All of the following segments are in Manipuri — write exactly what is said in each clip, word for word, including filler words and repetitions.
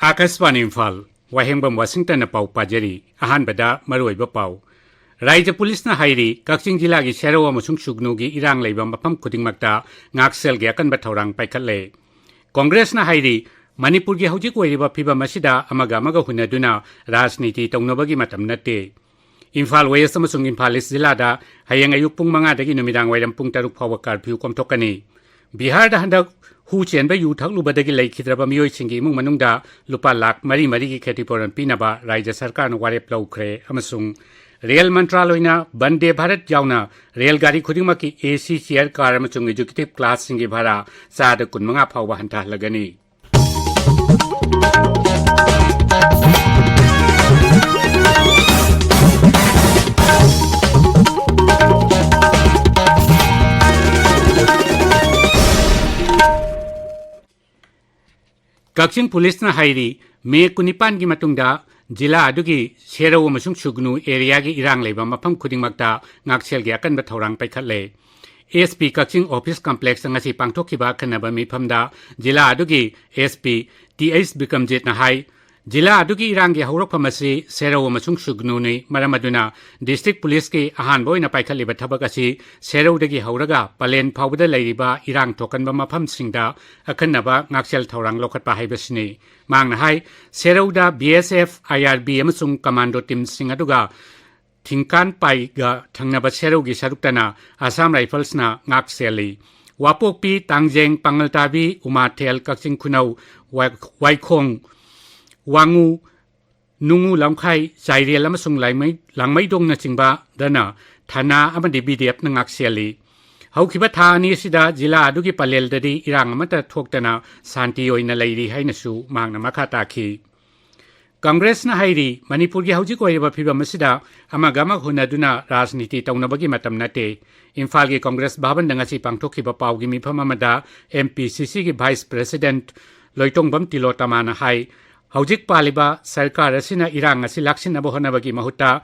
ꯑꯥꯀꯥꯁꯕꯥꯅꯤ ꯏꯝꯐꯥꯜ, ꯋꯥꯍꯦꯡꯕꯝ ꯋꯥꯁꯤꯡꯇꯟꯅ ꯄꯥꯎ ꯄꯥꯖꯔꯤ꯫ ꯑꯍꯥꯟꯕꯗ ꯃꯔꯨꯑꯣꯏꯕ ꯄꯥꯎ꯫ ꯔꯥꯏꯖ꯭ꯌ ꯄꯨꯂꯤꯁꯅ ꯍꯥꯏꯔꯤ, ꯀꯛꯆꯤꯡ ꯖꯤꯂꯥꯒꯤ ꯁꯦꯔꯧ ꯑꯃꯁꯨꯡ ꯁꯨꯒꯅꯨꯒꯤ ꯏꯔꯥꯡ ꯂꯩꯕ ꯃꯐꯝ ꯈꯨꯗꯤꯡꯃꯛꯇ ꯉꯥꯛꯁꯦꯜꯒꯤ ꯑꯀꯟꯕ ꯊꯧꯔꯥꯡ ꯄꯥꯏꯈꯠꯂꯦ꯫ ꯀꯣꯡꯒ꯭ꯔꯦꯁꯅ ꯍꯥꯏꯔꯤ, ꯃꯅꯤꯄꯨꯔꯒꯤ ꯍꯧꯖꯤꯛ ꯑꯣꯏꯔꯤꯕ ꯐꯤꯚꯝ ꯑꯁꯤꯗ ꯑꯃꯒ ꯑꯃꯒ ꯍꯨꯟꯅꯗꯨꯅ ꯔꯥꯖꯅꯤꯇꯤ ꯇꯧꯅꯕꯒꯤ ꯃꯇꯝ ꯅꯠꯇꯦ꯫ ꯏꯝꯐꯥꯜ ꯋꯦꯁ ꯑꯃꯁꯨꯡ ꯏꯝꯐꯥꯜ ꯏꯁ ꯖꯤꯂꯥꯗ ꯍꯌꯦꯡ ꯑꯌꯨꯛ ꯄꯨꯡ ꯃꯉꯥꯗꯒꯤ ꯅꯨꯃꯤꯗꯥꯡ ꯋꯥꯏꯔꯝ ꯄꯨꯡ ꯇꯔꯨꯛ ꯐꯥꯎꯕ ꯀꯥꯔꯐ꯭ꯌꯨ ꯀꯣꯝꯊꯣꯛꯀꯅꯤ꯫ ꯕꯤꯍꯥꯔꯗ ꯍꯟꯗꯛ ꯍꯨ ꯆꯦꯟꯕ ꯌꯨ ꯊꯛꯂꯨꯕꯗꯒꯤ ꯂꯩꯈꯤꯗ꯭ꯔꯕ ꯃꯤꯑꯣꯏꯁꯤꯡꯒꯤ ꯏꯃꯨꯡ ꯃꯅꯨꯡꯗ ꯂꯨꯄꯥ ꯂꯥꯈ ꯃꯔꯤ ꯃꯔꯤꯒꯤ ꯈꯦꯇꯤꯄꯨꯔꯟ ꯄꯤꯅꯕ ꯔꯥꯏꯖ꯭ꯌ ꯁꯔꯀꯥꯔꯅ ꯋꯥꯔꯦꯞ ꯂꯧꯈ꯭ꯔꯦ ꯑꯃꯁꯨꯡ ꯔꯦꯜ ꯃꯟꯇ꯭ꯔꯥꯂꯣꯏꯅ ꯕꯟꯗꯦ ꯚꯥꯔꯠ ꯌꯥꯎꯅ ꯔꯦꯜ ꯒꯥꯔꯤ ꯈꯨꯗꯤꯡꯃꯛꯀꯤ ꯑꯦ ꯁꯤ ꯆꯤꯌꯔ ꯀꯥꯔ ꯑꯃꯁꯨꯡ ꯑꯦꯛꯖꯤꯀ꯭ꯌꯨꯇꯤꯚ ꯀ꯭ꯂꯥꯁꯁꯤꯡꯒꯤ ꯚꯥꯔꯥ ꯆꯥꯗ ꯀꯨꯟꯃꯉꯥ ꯐꯥꯎꯕ ꯍꯟꯊꯍꯜꯂꯒꯅꯤ꯫ ꯀꯛꯆꯤꯡ ꯄꯨꯂꯤꯁꯅ ꯍꯥꯏꯔꯤ, ꯃꯦ ꯀꯨꯟꯅꯤꯄꯥꯟꯒꯤ ꯃꯇꯨꯡꯗ ꯖꯤꯂꯥ ꯑꯗꯨꯒꯤ ꯁꯦꯔꯧ ꯑꯃꯁꯨꯡ ꯁꯨꯒꯅꯨ ꯑꯦꯔꯤꯌꯥꯒꯤ ꯏꯔꯥꯡ ꯂꯩꯕ ꯃꯐꯝ ꯈꯨꯗꯤꯡꯃꯛꯇ ꯉꯥꯛꯁꯦꯜꯒꯤ ꯑꯀꯟꯕ ꯊꯧꯔꯥꯡ ꯄꯥꯏꯈꯠꯂꯦ꯫ ꯑꯦꯁ ꯄꯤ ꯀꯛꯆꯤꯡ ꯑꯣꯐꯤꯁ ꯀꯝꯄ꯭ꯂꯦꯛꯁꯇ ꯉꯁꯤ ꯄꯥꯡꯊꯣꯛꯈꯤꯕ ꯑꯈꯟꯅꯕ ꯃꯤꯐꯝꯗ ꯖꯤꯂꯥ ꯑꯗꯨꯒꯤ ꯑꯦꯁ ꯄꯤ ꯇꯤ ꯑꯩꯆ ꯕꯤꯀ꯭ꯔꯝꯖꯤꯠꯅ ꯍꯥꯏ, ꯖꯤꯂꯥ ꯑꯗꯨꯒꯤ ꯏꯔꯥꯡꯒꯤ ꯍꯧꯔꯛꯐꯝ ꯑꯁꯤ ꯁꯦꯔꯧ ꯑꯃꯁꯨꯡ ꯁꯨꯒꯅꯨꯅꯤ꯫ ꯃꯔꯝ ꯑꯗꯨꯅ ꯗꯤꯁꯇ꯭ꯔꯤꯛ ꯄꯨꯂꯤꯁꯀꯤ ꯑꯍꯥꯟꯕ ꯑꯣꯏꯅ ꯄꯥꯏꯈꯠꯂꯤꯕ ꯊꯕꯛ ꯑꯁꯤ ꯁꯦꯔꯧꯗꯒꯤ ꯍꯧꯔꯒ ꯄꯂꯦꯟ ꯐꯥꯎꯕꯗ ꯂꯩꯔꯤꯕ ꯏꯔꯥꯡ ꯊꯣꯛꯀꯟꯕ ꯃꯐꯝꯁꯤꯡꯗ ꯑꯈꯟꯅꯕ ꯉꯥꯛꯁꯦꯜ ꯊꯧꯔꯥꯡ ꯂꯧꯈꯠꯄ ꯍꯥꯏꯕꯁꯤꯅꯤ꯫ ꯃꯍꯥꯛꯅ ꯍꯥꯏ, ꯁꯦꯔꯧꯗ ꯕꯤ ꯑꯦꯁ ꯑꯦꯐ, ꯑꯥꯏ ꯑꯥꯔ ꯕꯤ ꯑꯃꯁꯨꯡ ꯀꯃꯥꯟꯗꯣ ꯇꯤꯝꯁꯤꯡ ꯑꯗꯨꯒ ꯊꯤꯡꯀꯥꯟꯄꯥꯏꯒ ꯊꯪꯅꯕ ꯁꯦꯔꯧꯒꯤ ꯁꯔꯨꯛꯇꯅ ꯑꯁꯥꯝ ꯔꯥꯏꯐꯜꯁꯅ ꯉꯥꯛ ꯁꯦꯜꯂꯤ꯫ ꯋꯥꯄꯣꯛꯄꯤ, ꯇꯥꯡꯖꯦꯡ, ꯄꯥꯉꯜꯇꯥꯕꯤ, ꯎꯃꯥꯊꯦꯜ, ꯀꯛꯆꯤꯡ ꯈꯨꯅꯧ, ꯋꯥꯏ-, ꯋꯥꯏꯈꯣꯡ, ꯋꯥꯉꯨ, ꯅꯨꯡꯉꯨ ꯂꯝꯈꯥꯏ, ꯆꯥꯏꯔꯦꯜ ꯑꯃꯁꯨꯡ ꯂꯥꯡꯃꯩ-, ꯂꯥꯡꯃꯩꯗꯣꯡꯅꯆꯤꯡꯕꯗꯅ ꯊꯅꯥ ꯑꯃꯗꯤ ꯕꯤ ꯗꯤ ꯑꯦꯐꯅ ꯉꯥꯛ ꯁꯦꯜꯂꯤ꯫ ꯍꯧꯈꯤꯕ ꯊꯥ ꯑꯅꯤ ꯑꯁꯤꯗ ꯖꯤꯂꯥ ꯑꯗꯨꯒꯤ ꯄꯂꯦꯜꯗꯗꯤ ꯏꯔꯥꯡ ꯑꯃꯠꯇ ꯊꯣꯛꯇꯅ ꯁꯥꯟꯇꯤ ꯑꯣꯏꯅ ꯂꯩꯔꯤ ꯍꯥꯏꯅꯁꯨ ꯃꯍꯥꯛꯅ ꯃꯈꯥ ꯇꯥꯈꯤ꯫ ꯀꯪꯒ꯭ꯔꯦꯁꯅ ꯍꯥꯏꯔꯤ, ꯃꯅꯤꯄꯨꯔꯒꯤ ꯍꯧꯖꯤꯛ ꯑꯣꯏꯔꯤꯕ ꯐꯤꯚꯝ ꯑꯁꯤꯗ ꯑꯃꯒ ꯑꯃꯒ ꯍꯨꯟꯅꯗꯨꯅ ꯔꯥꯖꯅꯤꯇꯤ ꯇꯧꯅꯕꯒꯤ ꯃꯇꯝ ꯅꯠꯇꯦ꯫ ꯏꯝꯐꯥꯜꯒꯤ ꯀꯪꯒ꯭ꯔꯦꯁ ꯚꯕꯟꯗ ꯉꯁꯤ ꯄꯥꯡꯊꯣꯛꯈꯤꯕ ꯄꯥꯎꯒꯤ ꯃꯤꯐꯝ ꯑꯃꯗ ꯑꯦꯝ ꯄꯤ ꯁꯤ ꯁꯤꯒꯤ ꯚꯥꯏꯁ ꯄ꯭ꯔꯦꯁꯤꯗꯦꯟꯠ ꯂꯣꯏꯇꯣꯡꯕꯝ ꯇꯤꯂꯣꯇꯃꯥꯅ ꯍꯥꯏ, ꯍꯧꯖꯤꯛ ꯄꯥꯜꯂꯤꯕ ꯁꯔꯀꯥꯔ ꯑꯁꯤꯅ ꯏꯔꯥꯡ ꯑꯁꯤ ꯂꯥꯛꯁꯤꯟꯅꯕ ꯍꯣꯠꯅꯕꯒꯤ ꯃꯍꯨꯠꯇ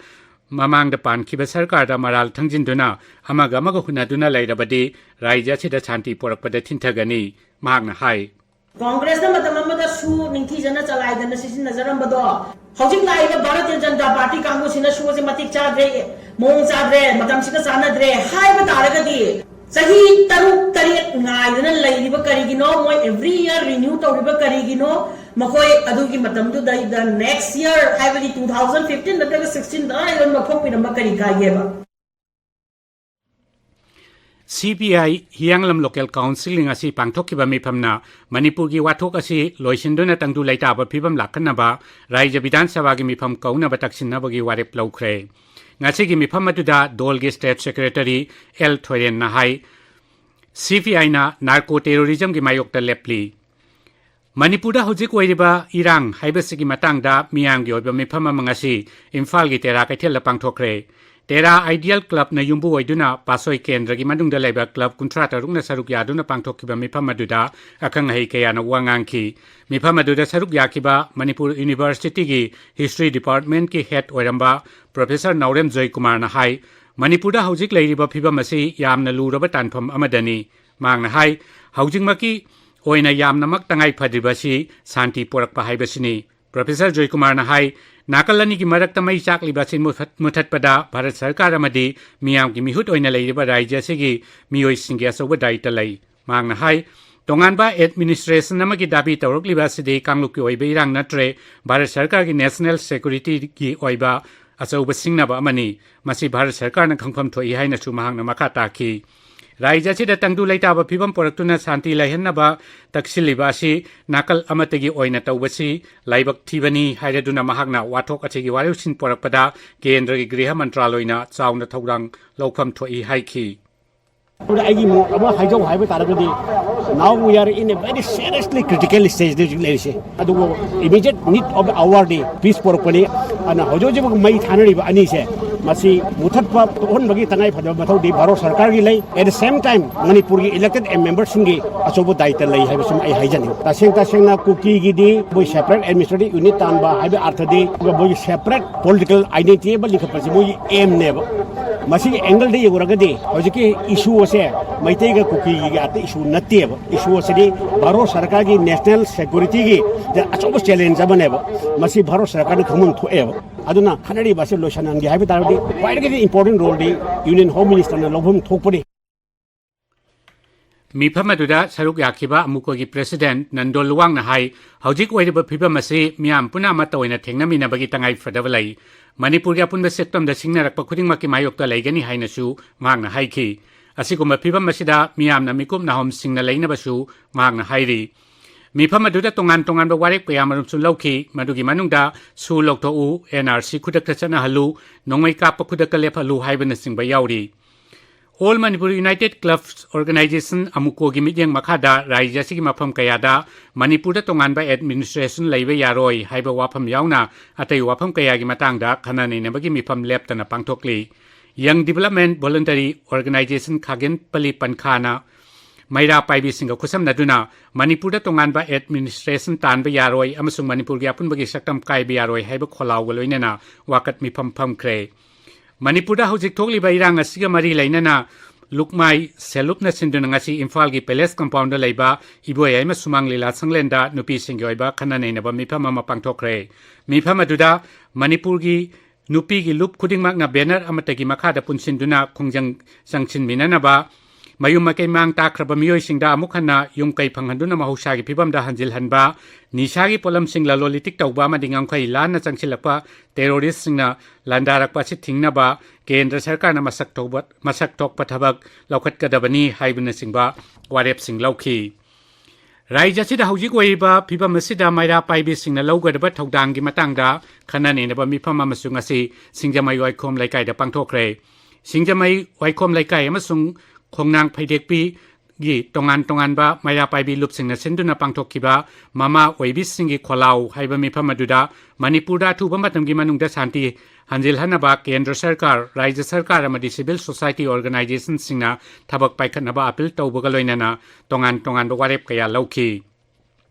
ꯃꯃꯥꯡꯗ ꯄꯥꯟꯈꯤꯕ ꯁꯔꯀꯥꯔꯗ ꯃꯔꯥꯜ ꯊꯪꯖꯤꯟꯗꯨꯅ ꯑꯃꯒ ꯑꯃꯒ ꯍꯨꯟꯅꯗꯨꯅ ꯂꯩꯔꯕꯗꯤ ꯔꯥꯏꯖ꯭ꯌ ꯑꯁꯤꯗ ꯁꯥꯟꯇꯤ ꯄꯣꯔꯛꯄꯗ ꯊꯤꯟꯊꯒꯅꯤ, ꯃꯍꯥꯛꯅ ꯍꯥꯏ꯫ ꯀꯣꯡꯒ꯭ꯔꯦꯁꯅ ꯃꯇꯝ ꯑꯃꯗ ꯁꯨ ꯅꯤꯡꯊꯤꯖꯅ ꯆꯂꯥꯏꯗꯅ ꯁꯤꯖꯤꯟꯅꯖꯔꯝꯕꯗꯣ, ꯍꯧꯖꯤꯛ ꯂꯥꯛꯏꯕ ꯚꯥꯔꯇꯤꯌ ꯖꯅꯇꯥ ꯄꯥꯔꯇꯤ ꯀꯥꯡꯕꯨꯁꯤꯅ ꯁꯨ ꯑꯁꯤ ꯃꯇꯤꯛ ꯆꯥꯗ꯭ꯔꯦ, ꯃꯑꯣꯡ ꯆꯥꯗ꯭ꯔꯦ, ꯃꯇꯝꯁꯤꯒ ꯆꯥꯟꯅꯗ꯭ꯔꯦ ꯍꯥꯏꯕ ꯇꯥꯔꯒꯗꯤ, ꯆꯍꯤ ꯇꯔꯨꯛ ꯇꯔꯦꯠ ꯉꯥꯏꯗꯨꯅ ꯂꯩꯔꯤꯕ ꯀꯔꯤꯒꯤꯅꯣ? ꯃꯣꯏ every year renew ꯇꯧꯔꯤꯕ ꯀꯔꯤꯒꯤꯅꯣ? ꯃꯈꯣꯏ ꯑꯗꯨꯒꯤ ꯃꯇꯝꯗꯨꯗ, the next year, ꯍꯥꯏꯕꯗꯤ two thousand fifteen ꯅꯠꯇ꯭ꯔꯒ sixteen ꯗ ꯑꯗꯨꯝ ꯂꯧꯊꯣꯛꯄꯤꯔꯝꯕ ꯀꯔꯤ ꯀꯥꯏꯒꯦꯕ? ꯁꯤ ꯄꯤ ꯑꯥꯏ ꯍꯤꯌꯥꯡꯂꯝ ꯂꯣꯀꯦꯜ ꯀꯥꯎꯟꯁꯤꯜꯒꯤ ꯉꯁꯤ ꯄꯥꯡꯊꯣꯛꯈꯤꯕ ꯃꯤꯐꯝꯅ ꯃꯅꯤꯄꯨꯔꯒꯤ ꯋꯥꯊꯣꯛ ꯑꯁꯤ ꯂꯣꯏꯁꯤꯟꯗꯨꯅ ꯇꯪꯗꯨ ꯂꯩꯇꯥꯕ ꯐꯤꯕꯝ ꯂꯥꯛꯍꯟꯅꯕ ꯔꯥꯖ꯭ꯌ ꯕꯤꯙꯥꯟ ꯁꯚꯥꯒꯤ ꯃꯤꯐꯝ ꯀꯧꯅꯕ ꯇꯛꯁꯤꯟꯅꯕꯒꯤ ꯋꯥꯔꯦꯞ ꯂꯧꯈ꯭ꯔꯦ꯫ ꯉꯁꯤꯒꯤ ꯃꯤꯐꯝ ꯑꯗꯨꯗ ꯗꯣꯜꯒꯤ ꯁ꯭ꯇꯦꯠ ꯁꯦꯀ꯭ꯔꯦꯇꯔꯤ ꯑꯦꯜ ꯊꯣꯏꯔꯦꯟꯅ ꯍꯥꯏ, ꯁꯤ ꯄꯤ ꯑꯥꯏꯅ ꯅꯥꯔꯀꯣ ꯇꯦꯔꯣꯔꯤꯖꯝꯒꯤ ꯃꯥꯌꯣꯛꯇ ꯂꯦꯞꯂꯤ꯫ ꯃꯅꯤꯄꯨꯔꯗ ꯍꯧꯖꯤꯛ ꯑꯣꯏꯔꯤꯕ ꯏꯔꯥꯡ ꯍꯥꯏꯕꯁꯤꯒꯤ ꯃꯇꯥꯡꯗ ꯃꯤꯌꯥꯝꯒꯤ ꯑꯣꯏꯕ ꯃꯤꯐꯝ ꯑꯃ ꯉꯁꯤ ꯏꯝꯐꯥꯜꯒꯤ ꯇꯦꯔꯥ ꯀꯩꯊꯦꯜꯗ ꯄꯥꯡꯊꯣꯛꯈ꯭ꯔꯦ꯫ ꯇꯦꯔꯥ ꯑꯥꯏꯗꯤꯌꯦꯜ ꯀ꯭ꯂꯕꯅ ꯌꯨꯝꯕꯨ ꯑꯣꯏꯗꯨꯅ ꯄꯥꯠꯁꯣꯏ ꯀꯦꯟꯗ꯭ꯔꯒꯤ ꯃꯅꯨꯡꯗ ꯂꯩꯕ ꯀ꯭ꯂꯕ ꯀꯨꯟꯊ꯭ꯔꯥ ꯇꯔꯨꯛꯅ ꯁꯔꯨꯛ ꯌꯥꯗꯨꯅ ꯄꯥꯡꯊꯣꯛꯈꯤꯕ ꯃꯤꯐꯝ ꯑꯗꯨꯗ ꯑꯈꯪ ꯑꯍꯩ ꯀꯌꯥꯅ ꯋꯥ ꯉꯥꯡꯈꯤ꯫ ꯃꯤꯐꯝ ꯑꯗꯨꯗ ꯁꯔꯨꯛ ꯌꯥꯈꯤꯕ ꯃꯅꯤꯄꯨꯔ ꯌꯨꯅꯤꯚꯔꯁꯤꯇꯤꯒꯤ ꯍꯤꯁꯇ꯭ꯔꯤ ꯗꯤꯄꯥꯔꯠꯃꯦꯟꯠꯀꯤ ꯍꯦꯗ ꯑꯣꯏꯔꯝꯕ ꯄ꯭ꯔꯣꯐꯦꯁꯔ ꯅꯥꯎꯔꯦꯝ ꯖꯣꯏꯀꯨꯃꯥꯔꯅ ꯍꯥꯏ, ꯃꯅꯤꯄꯨꯔꯗ ꯍꯧꯖꯤꯛ ꯂꯩꯔꯤꯕ ꯐꯤꯕꯝ ꯑꯁꯤ ꯌꯥꯝꯅ ꯂꯨꯔꯕ ꯇꯥꯟꯐꯝ ꯑꯃꯗꯅꯤ꯫ ꯃꯍꯥꯛꯅ ꯍꯥꯏ, ꯍꯧꯖꯤꯛꯃꯛꯀꯤ ꯑꯣꯏꯅ ꯌꯥꯝꯅꯃꯛ ꯇꯉꯥꯏ ꯐꯗ꯭ꯔꯤꯕꯁꯤ ꯁꯥꯟꯇꯤ ꯄꯨꯔꯛꯄ ꯍꯥꯏꯕꯁꯤꯅꯤ꯫ ꯄ꯭ꯔꯣꯐꯦꯁꯔ ꯖꯣꯏꯀꯨꯃꯥꯔꯅ ꯍꯥꯏ, ꯅꯥꯀꯜ ꯑꯅꯤꯒꯤ ꯃꯔꯛꯇ ꯃꯩ ꯆꯥꯛꯂꯤꯕ ꯑꯁꯤ ꯃꯨꯊꯠ-, ꯃꯨꯊꯠꯄꯗ ꯚꯥꯔꯠ ꯁꯔꯀꯥꯔ ꯑꯃꯗꯤ ꯃꯤꯌꯥꯝꯒꯤ ꯃꯤꯍꯨꯠ ꯑꯣꯏꯅ ꯂꯩꯔꯤꯕ ꯔꯥꯖ꯭ꯌ ꯑꯁꯤꯒꯤ ꯃꯤꯑꯣꯏꯁꯤꯡꯒꯤ ꯑꯆꯧꯕ ꯗꯥꯌꯤꯠꯇ ꯂꯩ꯫ ꯃꯍꯥꯛꯅ ꯍꯥꯏ, ꯇꯣꯉꯥꯟꯕ ꯑꯦꯗꯃꯤꯅꯤꯁꯇ꯭ꯔꯦꯁꯟ ꯑꯃꯒꯤ ꯗꯥꯕꯤ ꯇꯧꯔꯛꯂꯤꯕ ꯑꯁꯤꯗꯤ ꯀꯥꯡꯂꯨꯞꯀꯤ ꯑꯣꯏꯕ ꯏꯔꯥꯡ ꯅꯠꯇ꯭ꯔꯦ, ꯚꯥꯔꯠ ꯁꯔꯀꯥꯔꯒꯤ ꯅꯦꯁꯅꯦꯜ ꯁꯦꯀ꯭ꯌꯨꯔꯤꯇꯤꯒꯤ ꯑꯣꯏꯕ ꯑꯆꯧꯕ ꯁꯤꯡꯅꯕ ꯑꯃꯅꯤ꯫ ꯃꯁꯤ ꯚꯥꯔꯠ ꯁꯔꯀꯥꯔꯅ ꯈꯪꯐꯝ ꯊꯣꯛꯏ ꯍꯥꯏꯅꯁꯨ ꯃꯍꯥꯛꯅ ꯃꯈꯥ ꯇꯥꯈꯤ꯫ ꯔꯥꯖ꯭ꯌ ꯑꯁꯤꯗ ꯇꯪꯗꯨ ꯂꯩꯇꯥꯕ ꯐꯤꯕꯝ ꯄꯨꯔꯛꯇꯨꯅ ꯁꯥꯟꯇꯤ ꯂꯩꯍꯟꯅꯕ ꯇꯛꯁꯤꯜꯂꯤꯕ ꯑꯁꯤ ꯅꯥꯀꯜ ꯑꯃꯠꯇꯒꯤ ꯑꯣꯏꯅ ꯇꯧꯕꯁꯤ ꯂꯥꯏꯕꯛ ꯊꯤꯕꯅꯤ ꯍꯥꯏꯔꯗꯨꯅ ꯃꯍꯥꯛꯅ ꯋꯥꯊꯣꯛ ꯑꯁꯤꯒꯤ ꯋꯥꯔꯣꯏꯁꯤꯟ ꯄꯨꯔꯛꯄꯗ ꯀꯦꯟꯗ꯭ꯔꯒꯤ ꯒ꯭ꯔꯤꯍ ꯃꯟꯇ꯭ꯔꯥꯂꯣꯏꯅ ꯆꯥꯎꯅ ꯊꯧꯗꯥꯡ ꯂꯧꯐꯝ ꯊꯣꯛꯏ ꯍꯥꯏꯈꯤ꯫ ꯑꯩꯒꯤ ꯃꯣꯠ ꯑꯃ ꯍꯥꯏꯖꯧ ꯍꯥꯏꯕ ꯇꯥꯔꯒꯗꯤ, now we are in a very seriously critical stage ꯗ ꯍꯧꯖꯤꯛ ꯂꯩꯔꯤꯁꯦ꯫ ꯑꯗꯨꯕꯨ immediate need of the hour D peace ꯄꯨꯔꯛꯄꯅꯤ꯫ ꯑꯗꯨꯅ ꯍꯧꯖꯤꯛ ꯍꯧꯖꯤꯛ ꯃꯩ ꯊꯥꯅꯔꯤꯕ ꯑꯅꯤꯁꯦ ꯃꯁꯤ ꯃꯨꯊꯠꯄ ꯇꯣꯛꯍꯟꯕꯒꯤ ꯇꯉꯥꯏ ꯐꯗꯕ ꯃꯊꯧꯗꯤ ꯚꯥꯔꯠ ꯁꯔꯀꯥꯔꯒꯤ ꯂꯩ꯫ At the same time, ꯃꯅꯤꯄꯨꯔꯒꯤ elected members ꯁꯤꯡꯒꯤ ꯑꯆꯧꯕ ꯗꯥꯌꯤꯇ꯭ꯕ ꯂꯩ ꯍꯥꯏꯕꯁꯤꯃ ꯑꯩ ꯍꯥꯏꯖꯅꯤꯡꯏ꯫ ꯇꯁꯦꯡ ꯇꯁꯦꯡꯅ ꯀꯨꯀꯤꯒꯤꯗꯤ ꯃꯣꯏ separate administrative unit ꯇꯥꯟꯕ ꯍꯥꯏꯕ ꯑꯔꯊꯗꯤ ꯃꯣꯏꯒꯤ separate political identity ꯑꯃ ꯂꯤꯡꯈꯠꯄꯁꯤ ꯃꯣꯏꯒꯤ aim ꯅꯦꯕ꯫ ꯃꯁꯤꯒꯤ angle ꯗ ꯌꯦꯡꯉꯨꯔꯒꯗꯤ ꯍꯧꯖꯤꯛꯀꯤ issue ꯑꯁꯦ ꯃꯩꯇꯩꯒ ꯀꯨꯀꯤꯒꯤ ꯑꯇꯩ issue ꯅꯠꯇꯦꯕ꯫ Issue ꯑꯁꯤꯗꯤ ꯚꯥꯔꯠ ꯁꯔꯀꯥꯔꯒꯤ national security ꯒꯤ ꯑꯆꯧꯕ challenge ꯑꯃꯅꯦꯕ꯫ ꯃꯁꯤ ꯚꯥꯔꯠ ꯁꯔꯀꯥꯔꯅ ꯈꯪꯐꯝ ꯊꯣꯛꯑꯦꯕ꯫ ꯑꯗꯨꯅ ꯈꯠꯅꯔꯤꯕ ꯑꯁꯤ ꯂꯣꯏꯁꯤꯟꯍꯟꯒꯦ ꯍꯥꯏꯕ ꯇꯥꯔꯒꯗꯤ ꯈ꯭ꯋꯥꯏꯗꯒꯤ important role ꯗꯤ Union Home Minister ꯅ ꯂꯧꯐꯝ ꯊꯣꯛꯄꯅꯤ꯫ ꯃꯤꯐꯝ ꯑꯗꯨꯗ ꯁꯔꯨꯛ ꯌꯥꯈꯤꯕ ꯑꯃꯨꯀꯣꯒꯤ president ꯅꯟꯗꯣ ꯂꯨꯋꯥꯡꯅ ꯍꯥꯏ, ꯍꯧꯖꯤꯛ ꯑꯣꯏꯔꯤꯕ ꯐꯤꯕꯝ ꯑꯁꯤ ꯃꯤꯌꯥꯝ ꯄꯨꯝꯅꯃꯛꯇ ꯑꯣꯏꯅ ꯊꯦꯡꯅꯃꯤꯟꯅꯕꯒꯤ ꯇꯉꯥꯏ ꯐꯗꯕ ꯂꯩ꯫ ꯃꯅꯤꯄꯨꯔꯒꯤ ꯑꯄꯨꯟꯕ ꯁꯛꯇꯝꯗ ꯁꯤꯡꯅꯔꯛꯄ ꯈꯨꯗꯤꯡꯃꯛꯀꯤ ꯃꯥꯌꯣꯛꯇ ꯂꯩꯒꯅꯤ ꯍꯥꯏꯅꯁꯨ ꯃꯍꯥꯛꯅ ꯍꯥꯏꯈꯤ꯫ ꯑꯁꯤꯒꯨꯝꯕ ꯐꯤꯕꯝ ꯑꯁꯤꯗ ꯃꯤꯌꯥꯝꯅ ꯃꯤꯀꯨꯞ ꯅꯥꯍꯣꯝꯁꯤꯡꯅ ꯂꯩꯅꯕꯁꯨ ꯃꯍꯥꯛꯅ ꯍꯥꯏꯔꯤ꯫ ꯃꯤꯐꯝ ꯑꯗꯨꯗ ꯇꯣꯉꯥꯟ ꯇꯣꯉꯥꯟꯕ ꯋꯥꯔꯦꯞ ꯀꯌꯥ ꯃꯔꯨꯝꯁꯨ ꯂꯧꯈꯤ꯫ ꯃꯗꯨꯒꯤ ꯃꯅꯨꯡꯗ ꯁꯨ ꯂꯧꯊꯣꯛꯎ, N R C ꯈꯨꯗꯛꯇ ꯆꯠꯅꯍꯜꯂꯨ, ꯅꯣꯡꯃꯩ ꯀꯥꯞꯄ ꯈꯨꯗꯛꯇ ꯂꯦꯞꯍꯜꯂꯨ ꯍꯥꯏꯕꯅꯆꯤꯡꯕ ꯌꯥꯎꯔꯤ꯫ All Manipur United Clubs Organization, ꯑꯃꯨꯀꯣꯒꯤ ꯃꯤꯠꯌꯦꯡ ꯃꯈꯥꯗ ꯔꯥꯖ꯭ꯌ ꯑꯁꯤꯒꯤ ꯃꯐꯝ ꯀꯌꯥꯗ ꯃꯅꯤꯄꯨꯔꯗ ꯇꯣꯉꯥꯟꯕ administration ꯂꯩꯕ ꯌꯥꯔꯣꯏ ꯍꯥꯏꯕ ꯋꯥꯐꯝ ꯌꯥꯎꯅ ꯑꯇꯩ ꯋꯥꯐꯝ ꯀꯌꯥꯒꯤ ꯃꯇꯥꯡꯗ ꯈꯟꯅ ꯅꯩꯅꯕꯒꯤ ꯃꯤꯐꯝ ꯂꯦꯞꯇꯅ ꯄꯥꯡꯊꯣꯛꯂꯤ꯫ Young Development Voluntary Organization ꯈꯥꯒꯦꯟꯄꯜꯂꯤ ꯄꯟꯈꯥꯅ ꯃꯩꯔꯥ ꯄꯥꯏꯕꯤꯁꯤꯡꯒ ꯈꯨꯠꯁꯝꯅꯗꯨꯅ ꯃꯅꯤꯄꯨꯔꯗ ꯇꯣꯉꯥꯟꯕ administration ꯇꯥꯟꯕ ꯌꯥꯔꯣꯏ ꯑꯃꯁꯨꯡ ꯃꯅꯤꯄꯨꯔꯒꯤ ꯑꯄꯨꯟꯕꯒꯤ ꯁꯛꯇꯝ ꯀꯥꯏꯕ ꯌꯥꯔꯣꯏ ꯍꯥꯏꯕ ꯈꯣꯜꯂꯥꯎꯒ ꯂꯣꯏꯅꯅ ꯋꯥꯀꯠ ꯃꯤꯐꯝ ꯐꯝꯈ꯭ꯔꯦ꯫ ꯃꯅꯤꯄꯨꯔꯗ ꯍꯧꯖꯤꯛ ꯊꯣꯛꯂꯤꯕ ꯏꯔꯥꯡ ꯑꯁꯤꯒ ꯃꯔꯤ ꯂꯩꯅꯅ ꯂꯨꯛꯃꯥꯏ ꯁꯦꯜꯂꯨꯞꯅ ꯁꯤꯟꯗꯨꯅ ꯉꯁꯤ ꯏꯝꯐꯥꯜꯒꯤ Palace Compound ꯗ ꯂꯩꯕ ꯏꯕꯣꯌꯥꯏꯃ ꯁꯨꯃꯥꯡ ꯂꯤꯂꯥ ꯁꯪꯂꯦꯟꯗ ꯅꯨꯄꯤꯁꯤꯡꯒꯤ ꯑꯣꯏꯕ ꯈꯟꯅ ꯅꯩꯅꯕ ꯃꯤꯐꯝ ꯑꯃ ꯄꯥꯡꯊꯣꯛꯈ꯭ꯔꯦ꯫ ꯃꯤꯐꯝ ꯑꯗꯨꯗ ꯃꯅꯤꯄꯨꯔꯒꯤ ꯅꯨꯄꯤꯒꯤ ꯂꯨꯞ ꯈꯨꯗꯤꯡꯃꯛꯅ banner ꯑꯃꯠꯇꯒꯤ ꯃꯈꯥꯗ ꯄꯨꯟꯁꯤꯟꯗꯨꯅ ꯈꯣꯡꯖꯪ ꯆꯪꯁꯤꯟꯃꯤꯟꯅꯅꯕ, ꯃꯌꯨꯝ ꯃꯀꯩ ꯃꯥꯡ ꯇꯥꯛꯈ꯭ꯔꯕ ꯃꯤꯑꯣꯏꯁꯤꯡꯗ ꯑꯃꯨꯛ ꯍꯟꯅ ꯌꯨꯝ ꯀꯩ ꯐꯪꯍꯟꯗꯨꯅ ꯃꯍꯧꯁꯥꯒꯤ ꯐꯤꯕꯝꯗ ꯍꯟꯖꯤꯜꯍꯟꯕ, ꯅꯤꯁꯥꯒꯤ ꯄꯣꯠꯂꯝꯁꯤꯡ ꯂꯂꯣꯟ ꯏꯇꯤꯛ ꯇꯧꯕ ꯑꯃꯗꯤ ꯉꯝꯈꯩ ꯂꯥꯟꯅ ꯆꯪꯁꯤꯜꯂꯛꯄ terrorist ꯁꯤꯡꯅ ꯂꯥꯟꯗꯥꯔꯛꯄ ꯑꯁꯤ ꯊꯤꯡꯅꯕ ꯀꯦꯟꯗ꯭ꯔ ꯁꯔꯀꯥꯔꯅ ꯃꯁꯛ ꯊꯧꯕ-, ꯃꯁꯛ ꯊꯣꯛꯄ ꯊꯕꯛ ꯂꯧꯈꯠꯀꯗꯕꯅꯤ ꯍꯥꯏꯕꯅꯆꯤꯡꯕ ꯋꯥꯔꯦꯞꯁꯤꯡ ꯂꯧꯈꯤ꯫ ꯔꯥꯖ꯭ꯌ ꯑꯁꯤꯗ ꯍꯧꯖꯤꯛ ꯑꯣꯏꯔꯤꯕ ꯐꯤꯕꯝ ꯑꯁꯤꯗ ꯃꯩꯔꯥ ꯄꯥꯏꯕꯤꯁꯤꯡꯅ ꯂꯧꯒꯗꯕ ꯊꯧꯗꯥꯡꯒꯤ ꯃꯇꯥꯡꯗ ꯈꯟꯅ ꯅꯩꯅꯕ ꯃꯤꯐꯝ ꯑꯃꯁꯨ ꯉꯁꯤ ꯁꯤꯡꯖꯃꯩ ꯋꯥꯏꯈꯣꯝ ꯂꯩꯀꯥꯏꯗ ꯄꯥꯡꯊꯣꯛꯈ꯭ꯔꯦ꯫ ꯁꯤꯡꯖꯃꯩ ꯋꯥꯏꯈꯣꯝ ꯂꯩꯀꯥꯏ ꯑꯃꯁꯨꯡ ꯈꯣꯡꯅꯥꯡ ꯐꯩꯗꯦꯛꯄꯤ ꯒꯤ ꯇꯣꯉꯥꯟ ꯇꯣꯉꯥꯟꯕ ꯃꯩꯔꯥ ꯄꯥꯏꯕꯤ ꯂꯨꯞꯁꯤꯡꯅ ꯁꯤꯟꯗꯨꯅ ꯄꯥꯡꯊꯣꯛꯈꯤꯕ ꯃꯃꯥ ꯑꯣꯏꯕꯤꯁꯤꯡꯒꯤ ꯈꯣꯜꯂꯥꯎ ꯍꯥꯏꯕ ꯃꯤꯐꯝ ꯑꯗꯨꯗ ꯃꯅꯤꯄꯨꯔꯗ ꯑꯊꯨꯕ ꯃꯇꯝꯒꯤ ꯃꯅꯨꯡꯗ ꯁꯥꯟꯇꯤ ꯍꯟꯖꯤꯜꯍꯟꯅꯕ ꯀꯦꯟꯗ꯭ꯔ ꯁꯔꯀꯥꯔ, ꯔꯥꯖ꯭ꯌ ꯁꯔꯀꯥꯔ ꯑꯃꯗꯤ civil society organizationꯁꯤꯡꯅ ꯊꯕꯛ ꯄꯥꯏꯈꯠꯅꯕ appeal ꯇꯧꯕꯒ ꯂꯣꯏꯅꯅ ꯇꯣꯉꯥꯟ ꯇꯣꯉꯥꯟꯕ ꯋꯥꯔꯦꯞ ꯀꯌꯥ ꯂꯧꯈꯤ꯫